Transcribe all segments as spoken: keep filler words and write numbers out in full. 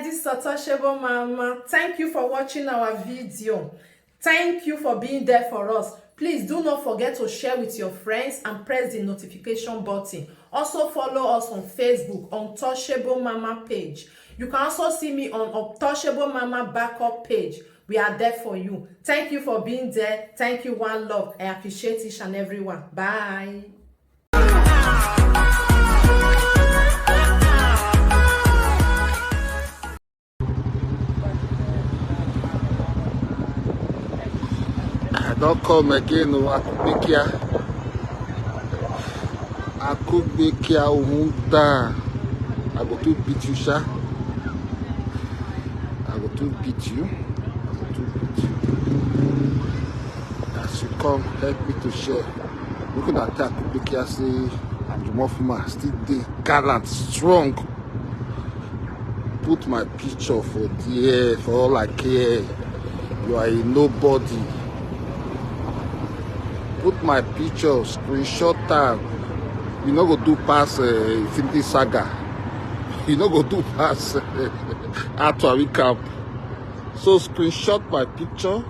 This is Untouchable Mama. Thank you for watching our video. Thank you for being there for us. Please do not forget to share with your friends and press the notification button. Also follow us on Facebook, Untouchable Mama page. You can also see me on Untouchable Mama backup page. We are there for you. Thank you for being there. Thank you, one love. I appreciate each and every one. Bye. I don come again o, Akugbekia. Akugbekia Ohun down. I go to beat you, sha. I go to beat you. I go to beat you. As you come, help me to share. Look at that Akugbekia say, and Jumofuma still dey gallant, strong. Put my picture for there, for all I care. You are a nobody. Put my picture, screenshot am. You no go do pass uh, Infinity Saga. You no go do pass uh, Atwari Camp. So screenshot my picture.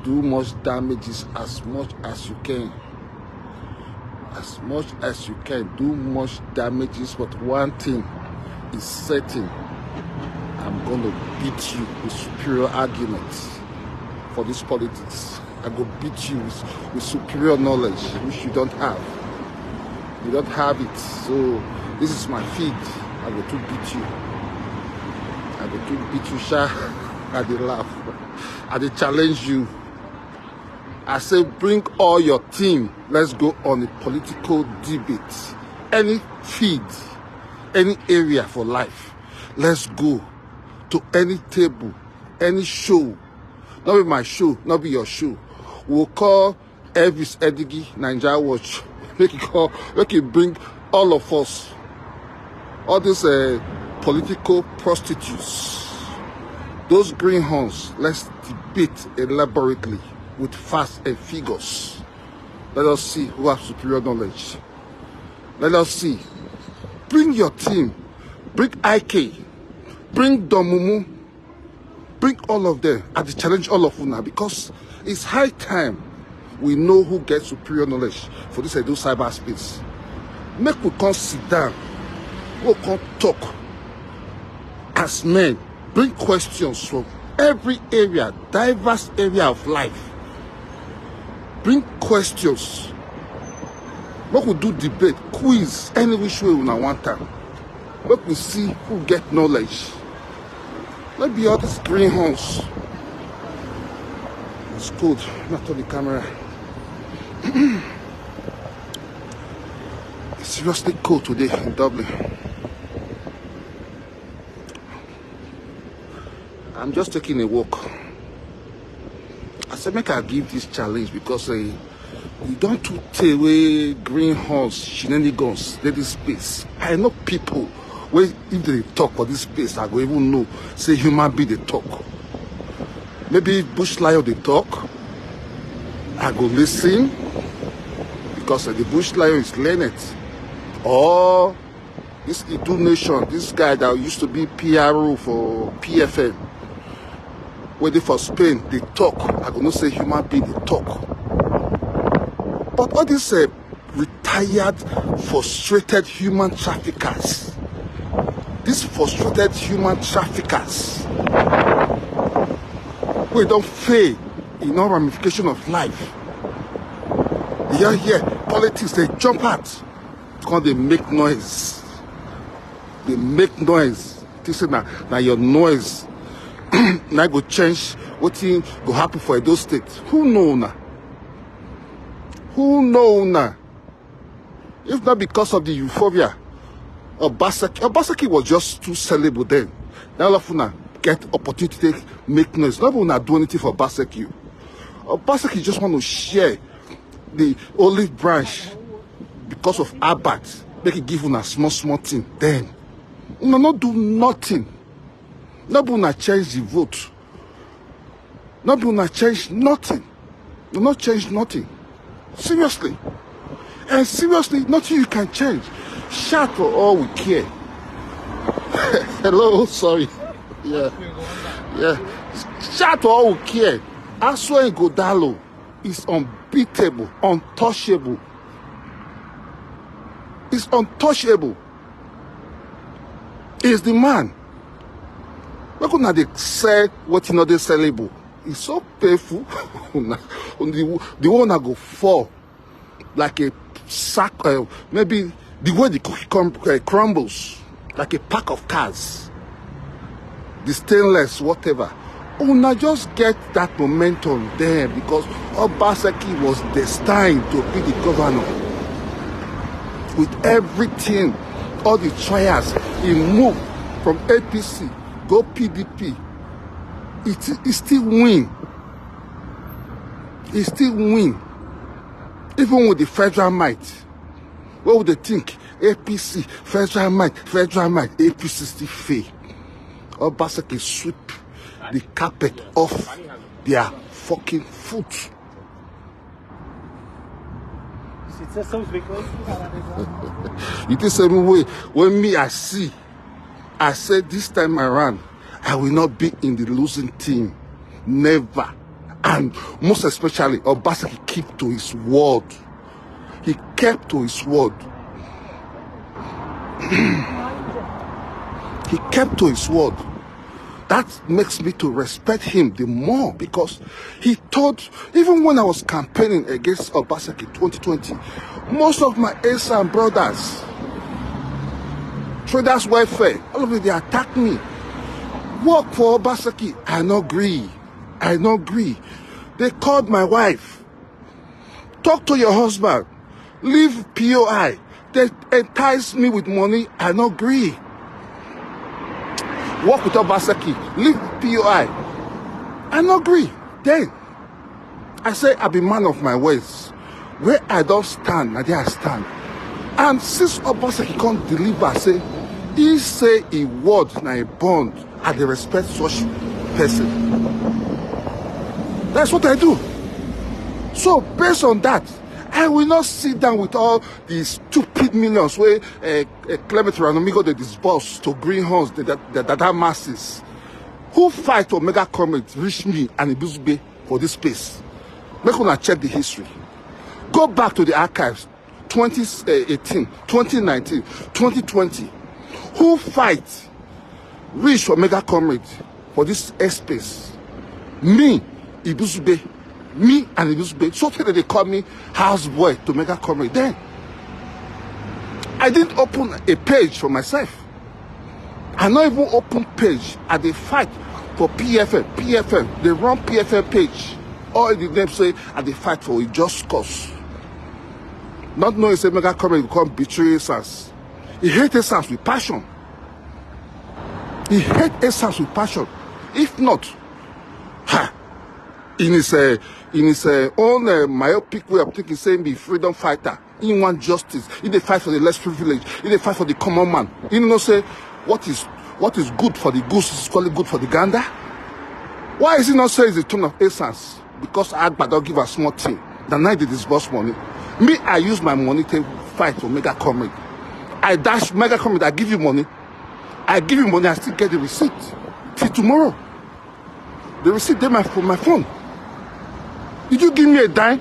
Do much damages as much as you can. As much as you can, do much damages, but one thing is certain. I'm going to beat you with superior arguments for this politics. I go beat you with, with superior knowledge, which you don't have. You don't have it. So this is my feed. I go to beat you. I go to beat you, sha. I dey laugh. I dey challenge you. I say bring all your team. Let's go on a political debate. Any feed, any area for life. Let's go to any table, any show. Not be my show, not be your show. We'll call Elvis Edigi, Nigeria Watch. Make it call, make it bring all of us. All these uh, political prostitutes, those greenhorns, let's debate elaborately with facts and figures. Let us see who has superior knowledge. Let us see. Bring your team. Bring I K. Bring Domumu. Bring all of them. I dey challenge all of una because it's high time we know who gets superior knowledge for this Edo cyberspace. Make we come sit down. We come talk as men. Bring questions from every area, diverse area of life. Bring questions. Make we do debate, quiz, any which way una want am. Make we see who get knowledge. No be all these greenhorns. It's cold. Not on the camera. It's seriously cold today in Dublin. I'm just taking a walk. I said, make I give this challenge because uh, you don't too tey wey greenhorns, shenanigans dey this space. I know people wey if they talk for this space, I go even know say human being dey talk. Maybe if bush lion dey talk, I go listen because uh, the bush lion is learned. Or this Idu Nation, this guy that used to be P R O for P F M, wey dey for Spain, dey talk. I go know say human being dey talk. But all these uh, retired, frustrated human traffickers, these frustrated human traffickers, wey don fail in all ramification of life. You hear politics, they jump out. Come dey make noise. Dey make noise. Think say na na your noise na go change wetin go happen for Edo State. Who know una? Who know una? If not because of the euphoria, Obaseki, Obaseki was just too sellable then. Now all of una get opportunity to make noise. Not una do anything for Obaseki. Obaseki just want to share the olive branch because of Albert, make it give una small small thing. Then una no do nothing. No be una change the vote. No be una change nothing. No, no change nothing. Seriously. And seriously, nothing you can change. Shout for all we care. Hello, sorry. Yeah. Yeah. Shout to all who care. Asue Godalo is unbeatable, untouchable. Is untouchable. Is the man. Make una dey sell wetin no dey sellable. It's so painful. Una, the, the one that go fall like a sack, uh, maybe the way the cookie crumb, uh, crumbles, like a pack of cards, the stainless, whatever. Una just get that momentum there because Obaseki was destined to be the governor. With everything, all the trials, he moved from A P C, go P D P. It, he still win. He still win. Even with the federal might. What would they think? A P C, federal might, federal might, A P C still fail. Obaseki sweep the carpet off their fucking foot. You think same way when me I see, I said this time around, I will not be in the losing team. Never. And most especially, Obaseki keep to his word. He kept to his word. He kept to his word. That makes me to respect him the more because he told, even when I was campaigning against Obaseki twenty twenty, most of my aunts and brothers, traders welfare, all of them, they attack me. Work for Obaseki, I no agree. I no agree. They called my wife. Talk to your husband. Leave P O I. They entice me with money. I no agree. Work with Obaseki. Leave P O I. I no agree. Then I say I be man of my words. Where I don't stand, I there I stand. And since Obaseki can't deliver, say he say he word na a bond. I dey respect such person. That's what I do. So based on that, I will not sit down with all the stupid millions where uh, uh, Clement Ranamigo they disburse to greenhorns, the, the, the, the masses. Who fight for mega comrades reach me and Ibizugbe for this space? Make una check the history. Go back to the archives. twenty eighteen, twenty nineteen, twenty twenty. Who fight reach for mega comrade for this airspace? Me, Ibizugbe. Me and Ibizugbe. So tey they call me house boy to mega comrade. Then I didn't open a page for myself. I no even open page. I dey fight for P F M. P F M. They run P F M page. All the names say I dey fight for it just cause. Not knowing say mega comrade come betray Esas. He hate Esas with passion. He hate Esas with passion. If not, ha, in his uh, in his uh, own uh, myopic way of thinking, saying be freedom fighter. He want justice. He dey fight for the less privileged. He dey fight for the common man. He know say what is what is good for the goose is equally good for the gander. Why is he not say it's the tone of Esas? Because Agba don't give a small thing. The night they disburse money. Me, I use my money to fight for mega comrade. I dash mega comrade. I give you money. I give you money. I still get the receipt till tomorrow. The receipt dey my for my phone. Did you give me a dime?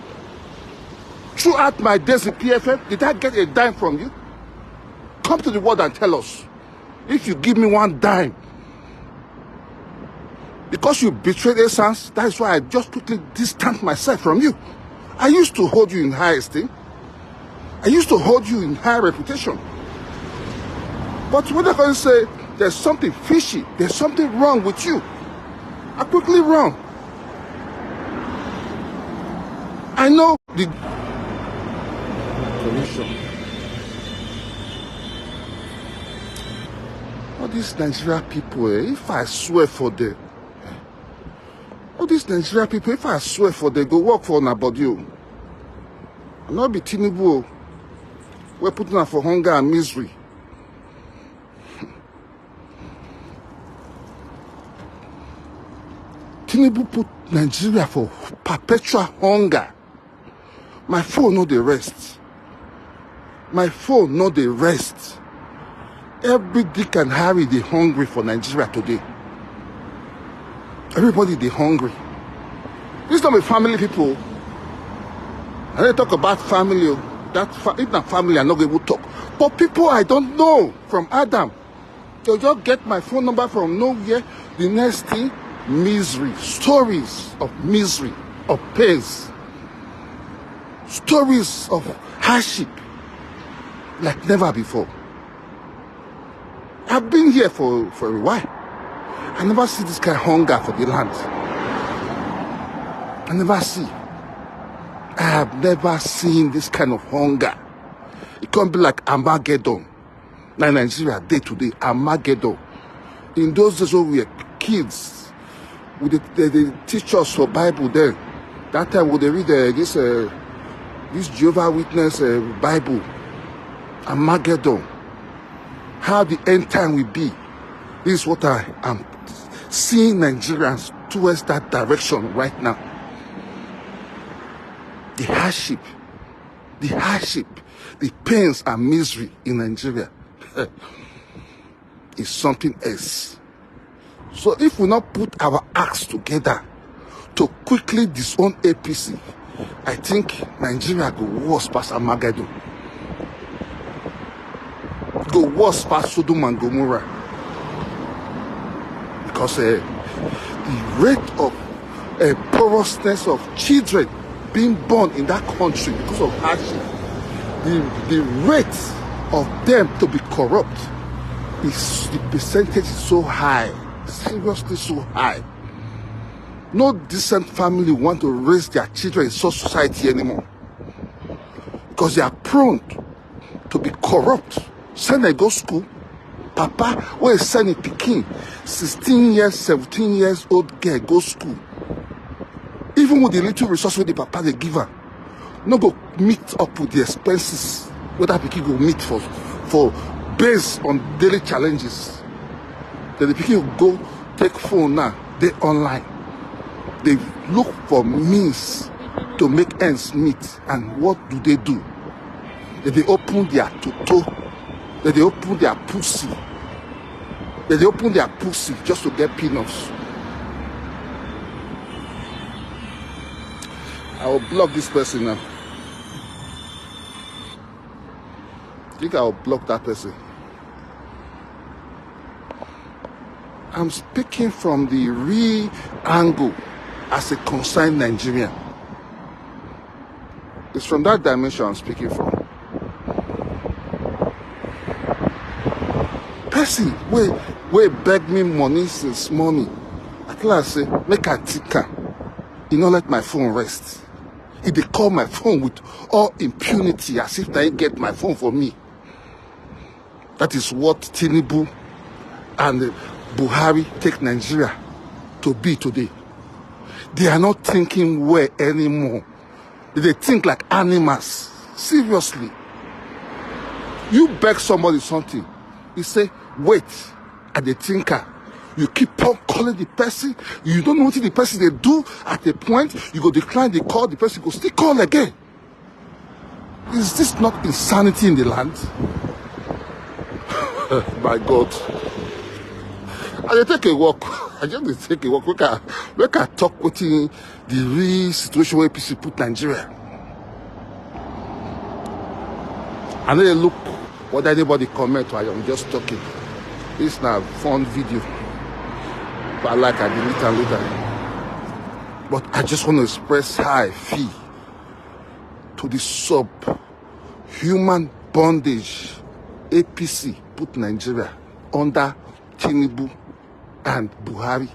Throughout my days in P F M, did I get a dime from you? Come to the world and tell us. If you give me one dime, because you betrayed Esas, that is why I just quickly distance myself from you. I used to hold you in high esteem. I used to hold you in high reputation. But when they can say there's something fishy, there's something wrong with you, I quickly run. I know the connection. All these Nigeria people, eh, if I swear for them, all these Nigeria people, if I swear for them, go work for una body o. I no be Tinubu o. We put una for hunger and misery. Tinubu put Nigeria for perpetual hunger. My phone no dey rest. My phone no dey rest. Every Dick and Harry dey hungry for Nigeria today. Everybody dey hungry. This no be family people. I dey talk about family o. That fa- if na family, I no go even talk. But people I don't know from Adam, they just get my phone number from nowhere. The next thing, misery, stories of misery, of pains, stories of hardship like never before. I've been here for, for a while. I never see this kind of hunger for the land. I never see. I have never seen this kind of hunger. It can't be like Armageddon. Now Nigeria, day to day, Armageddon. In those days when we were kids, we dey, they, they teach us for Bible then. That time we dey read uh, this uh, this Jehovah Witness uh, Bible, Armageddon. How the end time will be. This is what I am seeing Nigerians towards that direction right now. The hardship, the hardship, the pains and misery in Nigeria is something else. So if we not put our acts together to quickly disown A P C, I think Nigeria go worse pass Armageddon. Go worse pass Sodom and Gomorrah. Because uh, the rate of uh, porousness of children being born in that country because of hardship, the, the rate of them to be corrupt is the percentage is so high, seriously so high. No decent family want to raise their children in such society anymore because they are prone to be corrupt. Send them go school. Papa wey send him pikin, sixteen years, seventeen years old girl go school. Even with the little resource wey the papa dey give am, no go meet up with the expenses wey that pikin go meet for for based on daily challenges. Then the pikin go take phone now, dey online, dey look for means to make ends meet. And what do they do? Dem dey open their toto, dem dey open their pussy, dem dey open their pussy just to get peanuts. I will block this person now. I think I will block that person. I'm speaking from the real angle as a concerned Nigerian. It's from that dimension I'm speaking from. Person wey wey beg me money since morning. I tell am say make I take am. He no let my phone rest. He dey call my phone with all impunity as if na he get my phone for me. That is what Tinubu and Buhari take Nigeria to be today. They are not thinking well anymore. They dey think like animals. Seriously. You beg somebody something, you say, wait, I dey think am. You keep on calling the person. You don't know what the person dey do. At a point, you go decline the call. The person go still call again. Is this not insanity in the land? My God. I dey take a walk. I just dey take a walk. Make I, make I talk wetin the real situation wey A P C put Nigeria. I no dey look whether anybody comment or I am just talking. This na fun video. If I like, I delete am later. But I just want to express how I feel to the sub human bondage A P C put Nigeria under Tinubu and Buhari.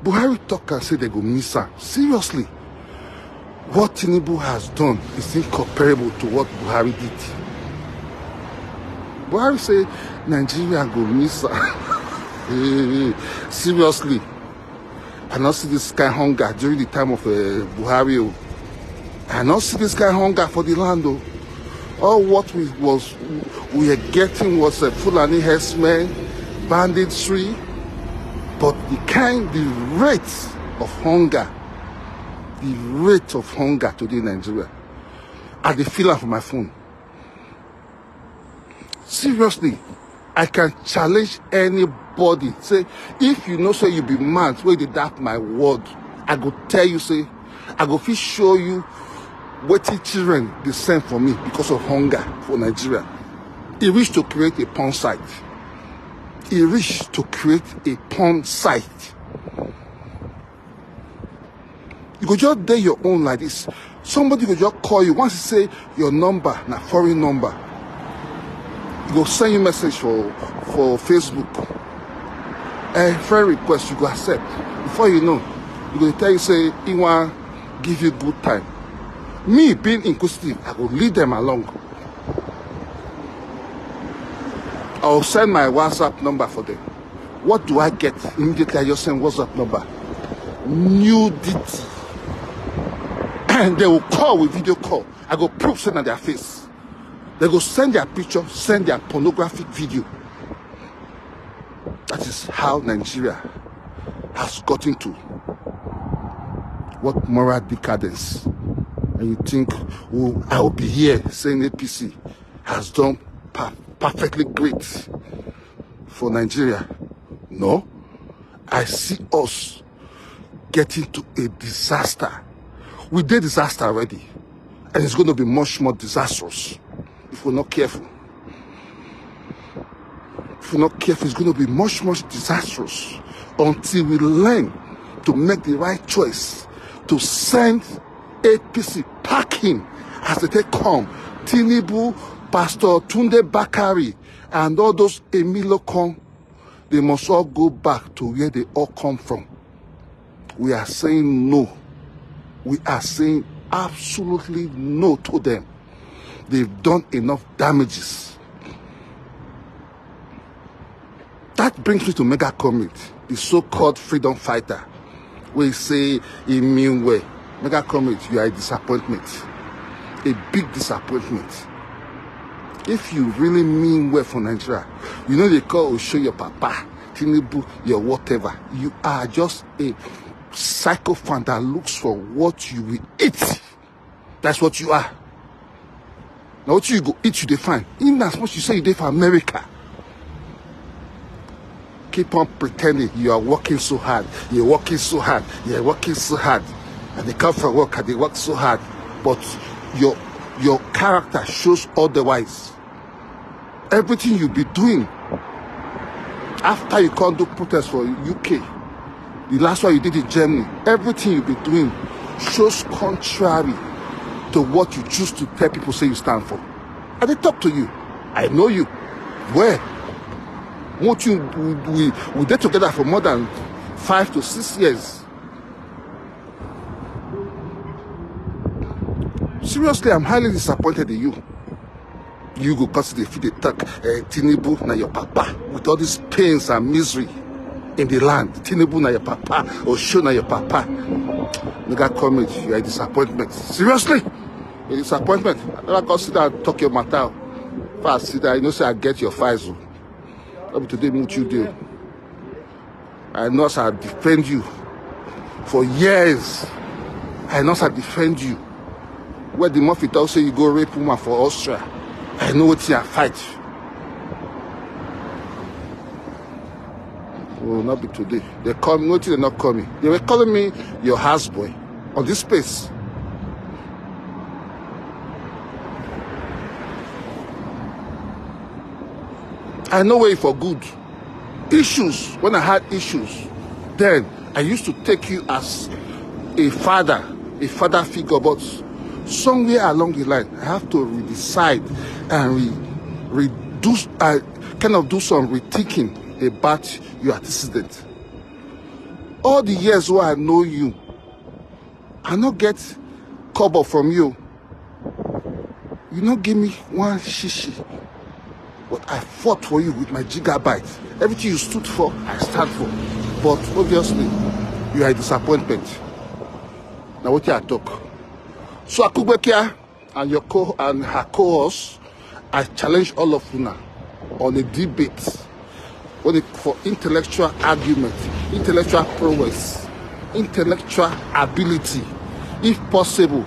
Buhari talk and say they go miss am. Seriously, what Tinubu has done is incomparable to what Buhari did. Buhari say Nigeria go miss am. Seriously, I no see this kind hunger during the time of uh, Buhari. Oh. I no see this kind hunger for the land. Oh. All what we was we were getting was a Fulani herdsmen, banditry, but the kind, the rate of hunger, the rate of hunger today in Nigeria, I dey feel am for my phone. Seriously, I can challenge anybody. Say, if you know say you be man wey dey doubt my word, I go tell you say, I go fit show you wetin children dey send for me because of hunger for Nigeria. E reach to create a porn site. E reach to create a porn site. You go just dey your own like this. Somebody go just call you. Once you say your number na foreign number, e go send you message for for Facebook. A friend request, you go accept. Before you know, e go tell you say e wan give you good time. Me being inquisitive, I go lead them along. I will send my WhatsApp number for them. What do I get? Immediately I just send WhatsApp number. Nudity. And they will call with video call. I go prove say na their face. They go send their picture, send their pornographic video. That is how Nigeria has gotten to. What moral decadence? And you think, oh, I will be here saying A P C has done per- perfectly great for Nigeria? No, I see us getting to a disaster. We did disaster already, and it's going to be much more disastrous if we're not careful. If we're not careful, it's going to be much, much disastrous until we learn to make the right choice to send A P C packing as they take come. Tinubu, Pastor Tunde Bakari, and all those Emilokon, they must all go back to where they all come from. We are saying no. We are saying absolutely no to them. They've done enough damages. That brings me to Mega Comrade, the so-called freedom fighter. We say he mean well. Mega Comrade, you are a disappointment. A big disappointment. If you really mean well for Nigeria, you know they call Osho your papa, Tinubu your whatever. You are just a sycophant that looks for what you will eat. That's what you are. Now what you go eat, you define. In as much you say you dey for America, keep on pretending you are working so hard. You're working so hard. You're working so hard. And they come for work and they work so hard. But your your character shows otherwise. Everything you be doing after you can't do protest for U K, the last one you did in Germany, everything you be doing shows contrary to what you choose to tell people say you stand for. I dey talk to you. I know you. Where? Won't you? We, we, we did together for more than five to six years. Seriously, I'm highly disappointed in you. You go consider if you dey talk, uh, Tinubu na your papa with all these pains and misery in the land. Tinubu na your papa, Osho na your papa. Nigga, come with you are a disappointment. Seriously, a disappointment. I never come sit down and talk your matter. If I sit down, you know say I get your files. Oh. Let me today meet you there. I know as I defend you for years. I know as I defend you. Where the Murphy talk say you go rape woman for Austria. I know what I fight. Oh, not be today. They call me, what they not call me. They were calling me your houseboy on this space. I know where you for good. Issues, when I had issues, then I used to take you as a father, a father figure, but somewhere along the line, I have to re-decide and re- reduce, I kind of do some rethinking about your antecedent. All the years where I know you, I no get kobo from you. You no give me one shishi. But I fought for you with my gigabyte. Everything you stood for, I stand for. But obviously, you are a disappointment. Now what I talk? So Akugbekia and your co and her cohorts, I challenge all of you now on a debate when it, for intellectual argument, intellectual prowess, intellectual ability. If possible,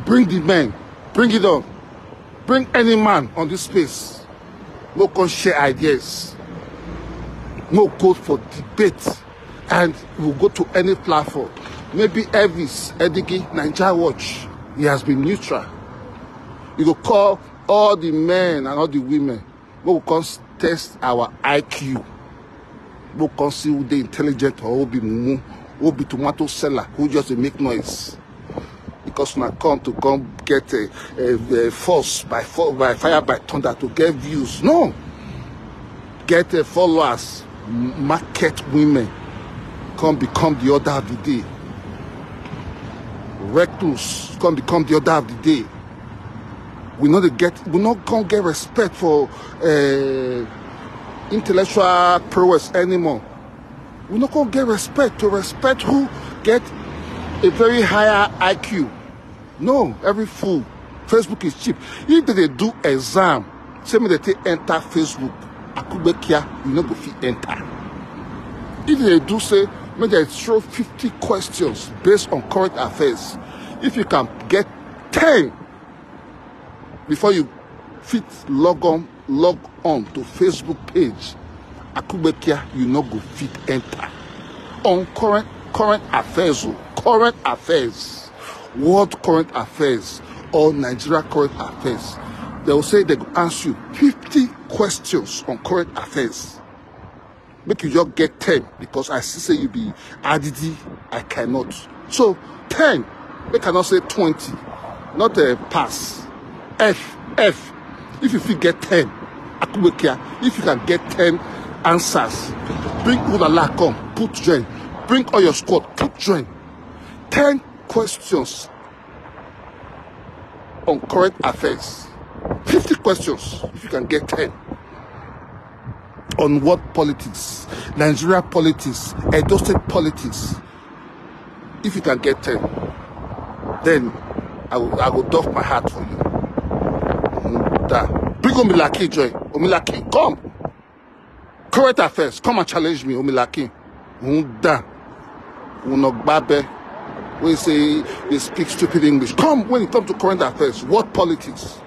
bring the men, bring it on, bring any man on this space. Make we come share ideas. Make we go for debate, and we go to any platform. Maybe Elvis Edigi, Naija Watch, he has been neutral. You go call all the men and all the women. Make we come test our I Q. Make we come see who dey intelligent or who be mumu, who be tomato seller, who just dey make noise. Because una come to come get a, a, a force by fo-, by fire, by thunder to get views. No. Get a followers, m-, market women, come become the order of the day. Recluse, come become the order of the day. We no dey get, we no come get respect for, eh, intellectual prowess anymore. We no come get respect to respect who get a very higher I Q. No, every fool. Facebook is cheap. If they dey do exam, say make they take enter Facebook, akugbekia, you no go fit enter. If they do say make they throw fifty questions based on current affairs, if you can get ten before you fit log on, log on to Facebook page, akugbekia, you no go fit enter. On current, current affairs o, current affairs, world current affairs, or Nigeria current affairs, they will say they go ask you fifty questions on current affairs. Make you just get ten, because I see say you be adidi, I cannot. So ten, make I not say twenty, not a pass. F, F. If you fit get ten, akugbekia, if you can get ten answers, bring ulala come, put join. Bring all your squad, put join. Ten questions on current affairs. Fifty questions, if you can get ten. On what politics? Nigeria politics, Edo State politics. If you can get ten, then I will, I will doff my hat for you. Mm, da. Bring Omilaki join. Omilaki, come. Current affairs, come and challenge me, Omilaki. Mm, da. Unogbabe. We say they speak stupid English. Come, when it comes to current affairs, what politics?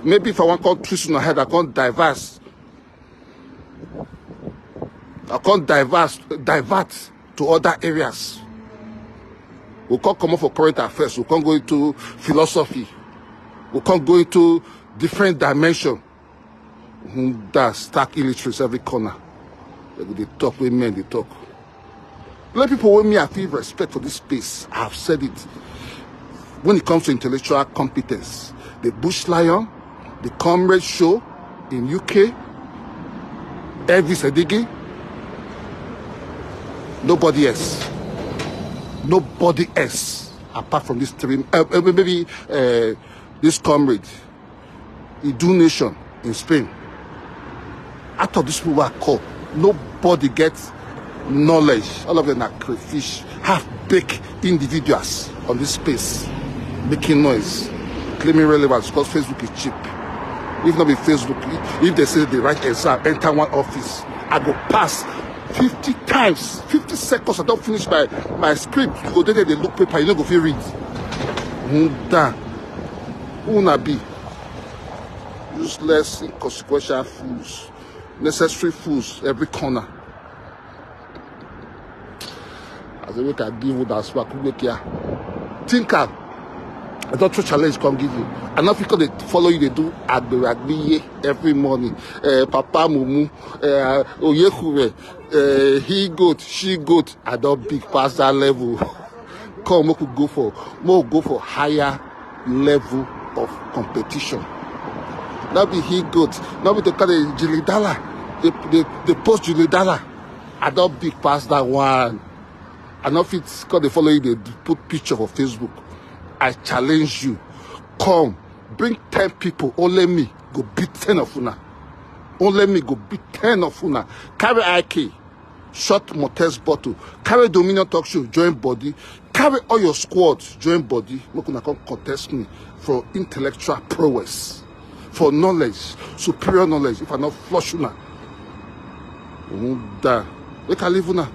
Maybe if I want to twist in your head, I can't diverse. I can't diverse, divert to other areas. We can't come up for current affairs. We can't go into philosophy. We can't go into different dimension. Hmm, that's stuck illiterates every corner. They go dey talk wey men dey talk. Let people wey me I feel respect for this space. I have said it. When it comes to intellectual competence, the Bush Lion, the Comrade Show in U K, Elvis Edigi, nobody else. Nobody else apart from this three, uh, uh, maybe, uh, this comrade, Edu Nation in Spain. Out of these people I call, nobody gets knowledge. All of them are crayfish, half-baked individuals on this space, making noise, claiming relevance because Facebook is cheap. If not be Facebook, if they say the right exam, enter one office, I go pass fifty times, fifty seconds, I don't finish my, my script. You go there, they look paper, you no go fit read. Nda. Who una be? Useless, inconsequential fools. Necessary fools every corner. As a week I give you that swag, look here. Think am. I don't throw challenge come give you. I no fit come dey follow you dey do agbere agbiye every morning. Eh, Papa Mumu, eh, Oyehure, eh, he goat, she goat. I don big pass that level. Come, make we go for, make we go for higher level of competition. No be he goat, no be to call it Jilly Dala. They, they, they post Jilly Dala. I don big pass that one. I no fit come dey follow you dey put picture for Facebook. I challenge you. Come, bring ten people. Only me go beat ten of una. Only me go beat ten of una. Carry I K, shot Motes bottle. Carry Dominion Talk Show, join body. Carry all your squad, join body. Make una come contest me for intellectual prowess, for knowledge, superior knowledge. If I no flush una, Nda. Make I leave una.